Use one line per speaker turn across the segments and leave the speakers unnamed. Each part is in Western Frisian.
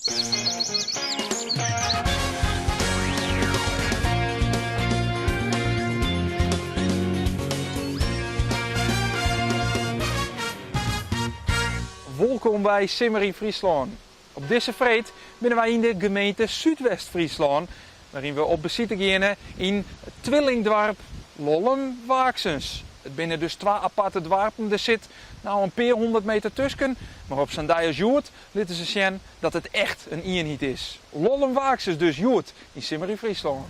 Wolkom by Simmer yn Fryslân. Op dizze freed binne wy yn de gemeente Súdwest-Fryslân, wêryn we op besite geane yn it twillingdoarp Lollum-Waaksens. It binne dus twa aparte doarpen, der sit no in pear hûndert meter tusken, mar op sa'n dei as hjoed litte se sjen dat it echt in ienheid is. Lollum-Waaksens dus hjoed yn Simmer yn Fryslân.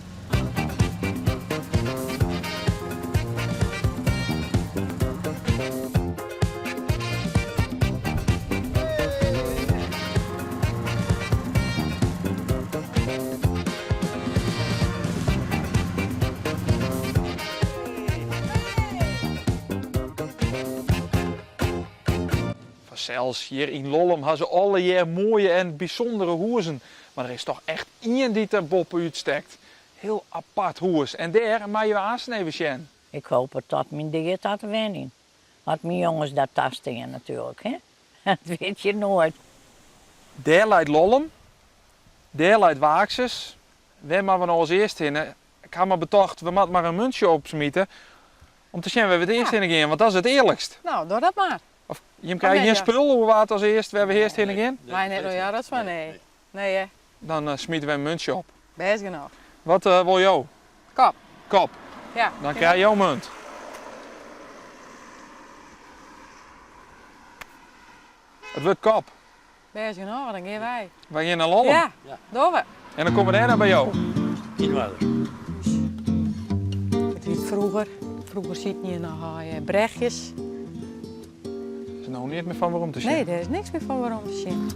Fansels, hjir yn Lollum ha se allegear moaie en bysûndere hûzen, mar der is toch echt ien dy't der boppe-út stekt. Hiel apart hûs en dêr meie we aansten even sjen.
Ik hoop tot myn dea ta te wenjen. At myn jonges dat tastean natuerlik, hè. Dat wit je noait.
Dêr leit Lollum, dêr leit Waaksens. Wêr moatte we no as earst hinne? Ik ha mar betocht, we moatte mar in muntsje opsmite om te sjen wêr we it earst hinne gean, want dat is it earlikst.
No, doch dat mar.
Of jim krije gjin spul oer wa't as earst wêr we earst hinne gean?
Mei net, ja, dat is mar nee. Nee hè.
Dan smite we in muntsje op.
Bêst genôch.
Wat wol jo?
Kop.
Kop.
Ja.
Dan krije jo munt. It wurdt kop.
Bêst genôch, dan gean wy.
Wy gean nei Lollum.
Ja, dogge we.
En dan komme we dêrnei by jo.
Yn oarder.
It wie froeger. Froeger sieten hjir noch allegear brechjes.
Der is no neat mear fan werom te sjen.
Nee, dêr is niks mear fan werom te sjen.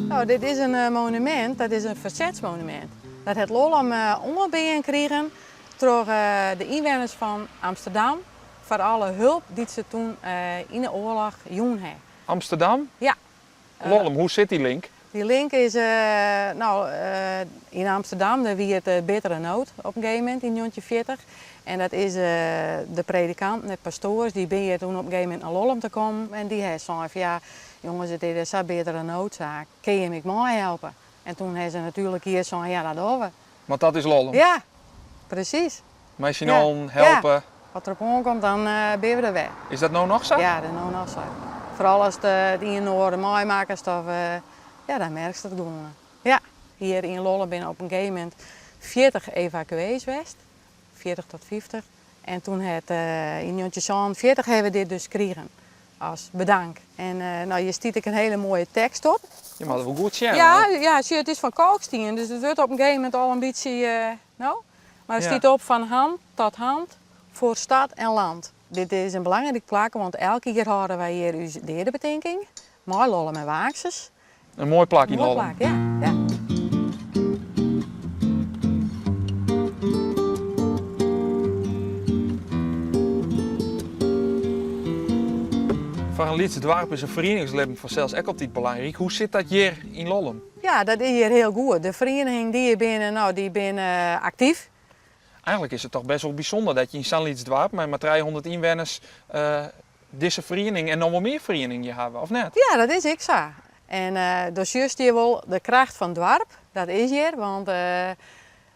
No, dit is in monumint, dat is in fersetsmonumint. Dat hat Lollum oanbean krigen troch de ynwenners fan Amsterdam foar alle hulp dy't se toen yn de oarloch jûn ha.
Amsterdam?
Ja.
Lollum, hoe sit dy link?
Dy link is, no, yn Amsterdam, dêr wie it bittere nood op in gegeven momint yn 1940. En dat is de predikanten, de pastoars, dy binne hjir toen op in gegeven momint nei Lollum te kommen. En dy ha sein fan ja, jonges, it is sa bittere noodzaak, kinne jim ek meihelpe? En toen ha se natuerlik hjir sein, ja, dat dogge we.
Want dat is Lollum?
Ja, presys.
Mei syn allen helpe.
Ja, as der op oankomt, dan binne we der wer.
Is dat no noch sa?
Ja, dat is no noch sa. Foaral ast it ien en oar meimakkest, of, ja, dan merkst it gewoan. Ja, hjir yn Lollum binne op in gegeven momint 40 evakuees west, 40 tot 50. En toen het yn 1947 hawwe we dit dus krigen as bedank. En no, hjir stiet ek in hiele moaie tekst op.
Je moatte wol goed sjen.
Ja, ja, sjoch, it is fan kalkstien, dus it wurdt op in gegeven momint al in bytsje, no. Mar der stiet op van hand tot hand voor stad en land. Dit is in belangryk plak, want elk jier hâlde wy hjir ús deadebetinking mei Lollum en Waaksens.
In moai plak yn Lollum.
Moai plak, ja, ja.
Foar in lyts doarp is in ferieningslibben fansels ek altyd belangryk. Hoe sit dat hjir yn Lollum?
Ja, dat is hjir hiel goed. De ferieningen dy't hjir binne, no, dy binne aktyf.
Eigenlik is it toch best wol bysûnder dat je yn sa'n lyts doarp mei mar 300 ynwenners dizze feriening en noch wol mear ferieningen hjir hawwe, of net?
Ja, dat is ek sa. En do sjochst hjir wol de kracht fan it doarp, dat is hjir, want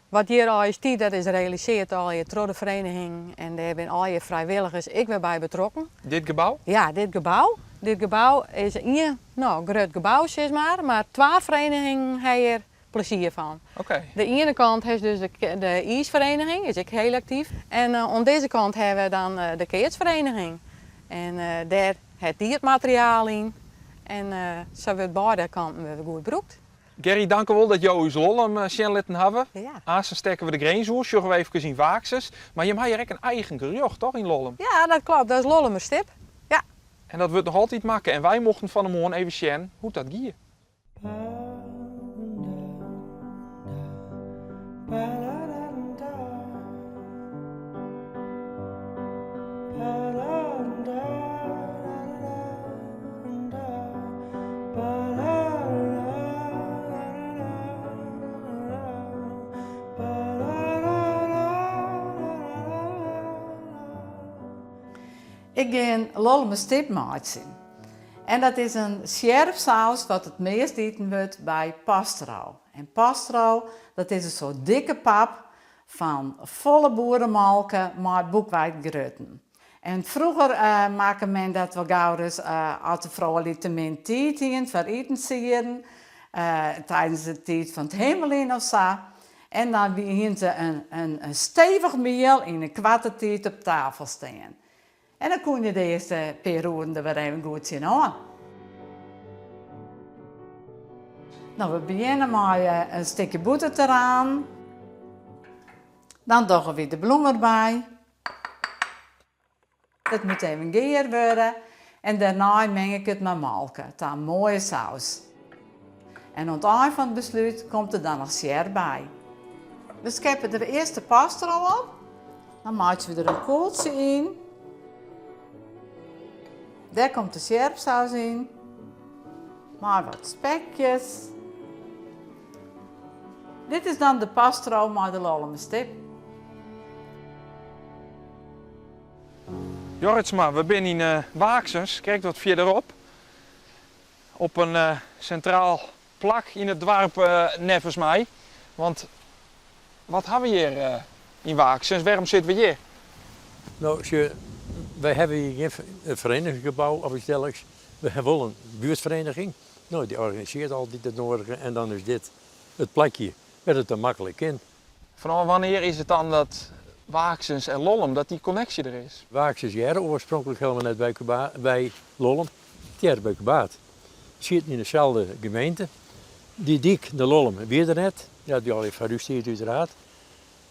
wat hjir allegear stiet, dat is realisearre allegear troch de vereniging en dêr binne allegear frijwilligers ek wer by betrokken.
Dit gebou?
Ja, dit gebou. Dit gebou is ien, no, grut gebou sis mar, mar twa verenigingen ha hjir plezier fan.
Oké.
De iene kant is dus de, de iisvereniging, is ek hiel aktyf. En oan dizze kant hawwe we dan de keatsvereniging. En dêr hat dy it materiaal yn. En sa wurdt beide kanten wer goed brûkt.
Gerry, dankewol dat jo ús Lollum sjen litten hawwe.
Ja.
Aansten stekke we de grins oer, sjogge we efkes yn Waaksens. Mar jim ha hjir ek in eigen gerjocht, toch, yn Lollum?
Ja, dat klopt. Dat is Lollumer stip. Ja.
En dat wurdt noch altyd makke en wy mochten fan 'e moarn even sjen hoe't dat gie.
Ik gean Lollumer stip meitsjen.
En dat is in sjerpsaus wat it meast iten wurdt by pastro. En pastro, dat is in soart dikke pap fan folle boeremolke mei boekweitgrutten. En froeger makke men dat wol gauris as de froulju te min tiid hienen foar itensieden, tidens de tiid fan it himmeljen of sa. En dan hienen se in stevich miel yn in koarte tiid op tafel stean. En dan koene je de earste pear oeren der wer even goed tsjinoan. No, we begjinne mei in stikje bûter te ranen. Dan dogge wy de blom derby. It moat even gear wurde en dêrnei ming ik it mei molke ta in moaie saus. En oan it ein fan it beslút komt der dan noch sjerp by. We skeppe der earst de pastro op, dan meitsje we der in kûltsje yn. Dêr komt de sjerpsaus yn, mei wat spekjes. Dit is dan de pastro mei de Lollumerstip.
Jorritsma, we binne yn Waaksens, krekt wat fierderop. Op in sintraal plak yn it doarp neffens my. Want wat ha we hjir yn Waaksens? Wêrom sitte we hjir?
No, sjoch, wy hawwe hjir gjin ferenigingsgebou of yts dergelijks. We hawwe wol in buertfereniging. No, dy organisearret altyd it noadige en dan is dit it plakje wêr't it dan maklik kin.
Fanôf wannear is it dan dat Waaksens en Lollum, dat dy konneksje der is?
Waaksens hearde oarspronklik helemaal net by by Lollum, it hearde by Kûbaard. Sieten yn deselde gemeente. Dy dyk nei Lollum wie der net, ja, dy allegear foar ús tiid uiteraard.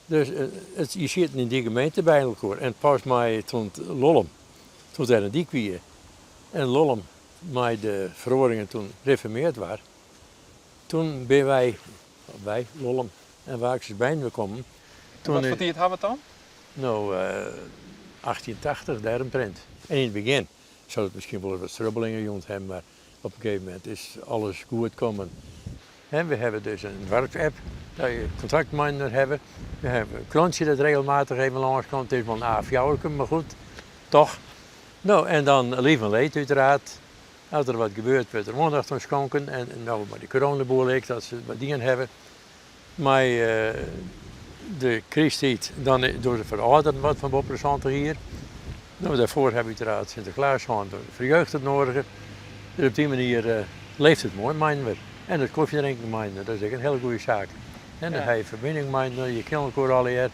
Dus it, je sieten yn dy gemeente by elkoar. En pas mei toen Lollum, toen der in dyk wie en Lollum mei de feroaringen toen reformeard waard, toen binne wy, wy, Lollum en Waaksens byinoar kommen.
En wat foar tiid hawwe we it dan?
No, 1880, dêromtrint. En yn it begjin sil it miskien wolris wat strubbelingen jûn hawwe, mar op in gegeven momint is alles goed kommen. En we hawwe dus in doarpsapp, dêr je kontakt mei-inoar hawwe. We hawwe in krantsje dat regelmatich even lâns komt. It is wol in A fjouwerke, mar goed, toch. No, en dan lief en leed uiteraard. As der wat gebeurt, wurdt der oandacht oan skonken. En no mei de coronaboel ek, dat se wat dien hawwe. Mei de krysttiid, dan dogge se foar de âlderen wat fan boppe de 70 jier. No, dêrfoar hawwe we uiteraard Sinteklaas hân, foar de jeugd it noadige. Dus op dy manier leeft it moai mei-inoar. En it kofjedrinken mei-inoar, dat is ek in hiele goede saak. En dan ha je ferbining mei-inoar, je kenne elkoar allegear.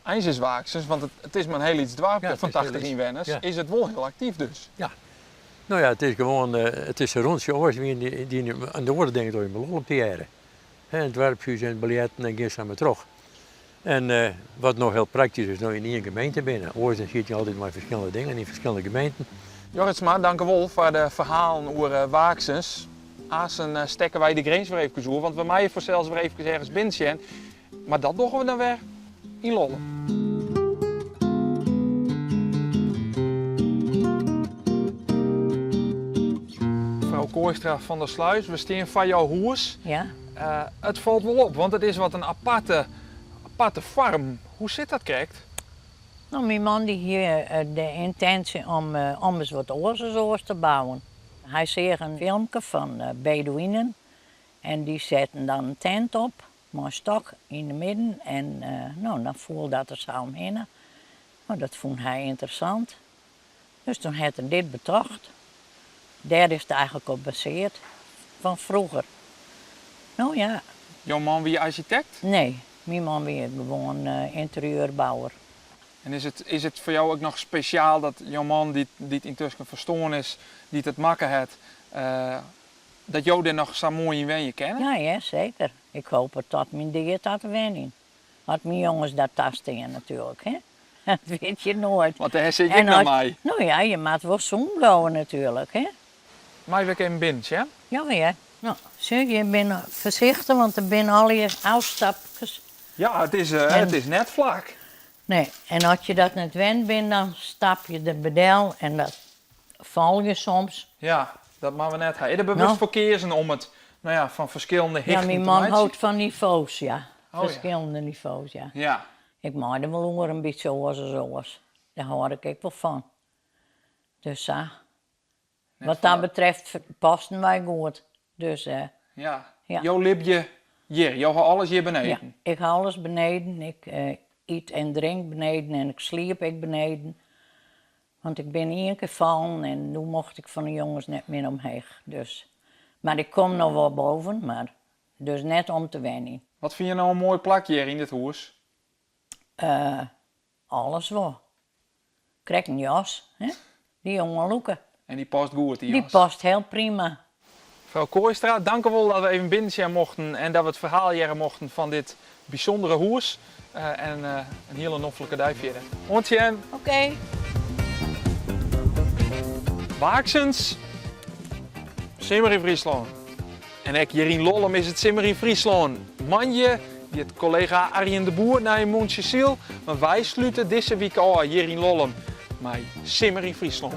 Eins is Waaksens, want it is mar in hiel lyts doarpke fan 80 ynwenners, is it wol hiel aktyf dus.
Ja. No ja, it is gewoan, it is in rûntsje oars wie dy en de oare dingen dogge je mei lol op te hearre. Hè, it doarpshûs en it biljerten en gean sa mar troch. En wat no hiel praktysk is, no yn ien gemeente binne. Oars dan siet je altyd mei ferskillende dingen yn ferskillende gemeenten.
Jorritsma, dankewol foar de ferhalen oer Waaksens. Aansen stekke wy de grins wer eefkes oer, want we meie fansels wer eefkes ergens binnen sjen. Mar dat dogge we dan wer yn Lollum. Frou Kooistra van der Sluis, we stean foar jo hûs.
Ja.
It falt wol op, want it is wat in aparte, aparte foarm. Hoe sit dat krekt?
No, myn man dy hie de yntinsje om, om ris wat oars as oars te bouwen. Hy seach in filmke fan Bedoeïnen en dy setten dan in tent op mei in stok yn de midden en no, dan foel dat der sa omhinne. No, dat fûn hy ynteressant. Dus toen hat er dit betocht. Dêr is it eigenlik op baseard, fan froeger. No ja.
Jo man wie arsjitekt?
Nee, myn man wie gewoan ynterieurbouwer.
En is it, is it foar jo ek noch spesjaal dat jo man, dy't, dy't yntusken ferstoarn is, dy't it makke hat, Dat jo dêr noch sa moai yn wenje kinne?
Ja hear, seker. Ik hoop it tot myn dea ta te wenjen. At myn jonges dat tastean natuerlik, hè. Dat wit je noait.
Want dêr sit je ek noch mei.
No ja, je moat wol sûn bliuwe natuerlik, hè.
Meie we ek even binnen sjen?
Ja hear. No, sjoch, je binne foarsichtich, want der binne allegear ôfstapkes.
Ja, it is, it is net flak.
Nee, en as je dat net wend binne, dan stap je der by del en dat fal je soms.
Ja, dat moatte we net ha. Is der bewust foar keazen om it, no ja, fan ferskillende hichten te
Ja, myn man hâldt fan nivo's, ja. Ferskillende nivo's, ja.
Ja.
Ik mei der wol oer in bytsje oars as oars. Dêr hâld ik ek wol fan. Dus sa. Wat dat betreft pasten wy goed. Dus,
Ja.
Ja.
Jo libje hjir, jo ha alles hjir beneden.
Ja, ik ha alles beneden. Ik yt en drink beneden en ik sliep ek beneden. Want ik bin ien kear fallen en doe mocht ik fan de jonges net mear omheech. Dus, mar ik kom noch wol boven, mar dus net om te wenjen.
Wat fine jo no in moai plak hjir yn dit hûs?
Alles wol. Krekt in jas, hè? Dy jonge lûke.
En dy past goed, dy jas?
Dy past hiel prima.
Frou Kooistra, dankewol dat we even binnen sjen mochten en dat we it ferhaal hearre mochten fan dit bysûndere hûs. En in hiele noflike dei fierder. Oant sjen!
Oké.
Waaksens, simmer yn Fryslân. En ek hjir yn Lollum is it simmer yn Fryslân. Moandei giet kollega Arjen de Boer nei in mûntsjesyl, mar wy slute dizze wike ôf hjir yn Lollum mei Simmer yn Fryslân.